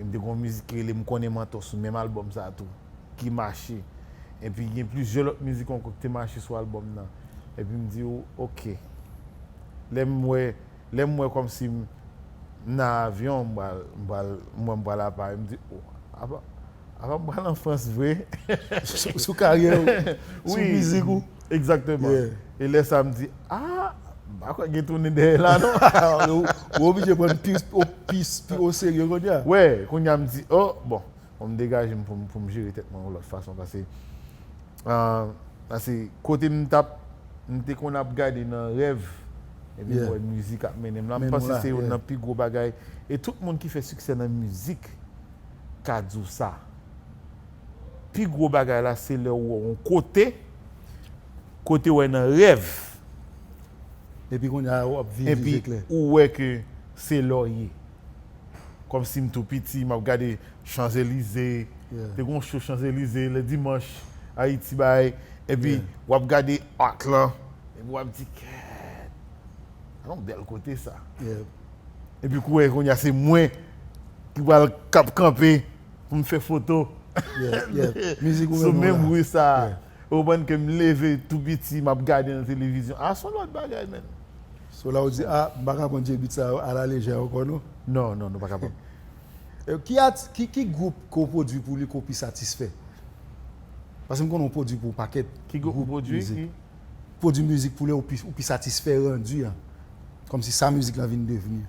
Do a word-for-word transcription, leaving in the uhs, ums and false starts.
M te gen yon mizik ki rele M konnen mantò sou menm albòm sa a tou, ki mache. Epi gen plizyè lòt mizik ankò ki te mache sou albòm nan. Epi m di, "O- oke." Lè m wè, lè m wè kòmsi m nan avyon, m pral, m pral, m wè m pral apa, m di, "O, apa, apa m pral an Frans vre?" Sou, sou karyè ou, sou Wi, mizik ou. Egzakteman. Yeah. E lè sa a, m di, "A, m pa kwè gen tounen dèyè la, non." Ou, ou oblije pran pi, o, pi, pi o serye kounye a. Wè, kounye a m di, "O, bon, bon, m degaje m pou m, pou m jere tèt mwen yon lòt fason." Paske, ah, paske kote m t ap, m te konn ap gade nan rèv, epi Yeah. m wè mizik ap mennen m la. M Men panse nou la, se youn yeah. nan pi gwo bagay. E tout moun ki fè siksè nan mizik ka di w sa. Pi gwo bagay la, se lè w wè yon kote, kote w wè nan rèv, Epi kounye a, w ap viv epi li klè. Ou wè ke se la w ye. Kòmsi m tou piti, m ap gade Chanzelize, Yeah. te gen yon show Chanzelize, lè dimanch, Ayiti bay, epi Yeah. w ap gade art lan, epi w ap di, "Kèt, yon bèl kote sa." Yeah. Epi kou wè kounye a se mwen ki pral k ap kanpe pou m fè foto Yeah, yeah. Mizik ou sou menm menm la. Ri sa. Yeah. Ou konprann ke m leve tou piti, m ap gade nan televizyon. A, se yon lòt bagay, men. So la ou di, "A, m pa ka pran J-Beatz sa a la lejè ankò, non." Non, non, nou pa ka pran. E, ki, art, ki, ki gwoup ke w pwodui pou li ke w pi satisfè? Paske m konnen w pwodui pou yon pakèt Ki gwoup ou pwodui? mizik. Ki? Pwodui mizik pou li, ou pi, ou pi satisfè randu a. Kòmsi sa mizik la vin devni.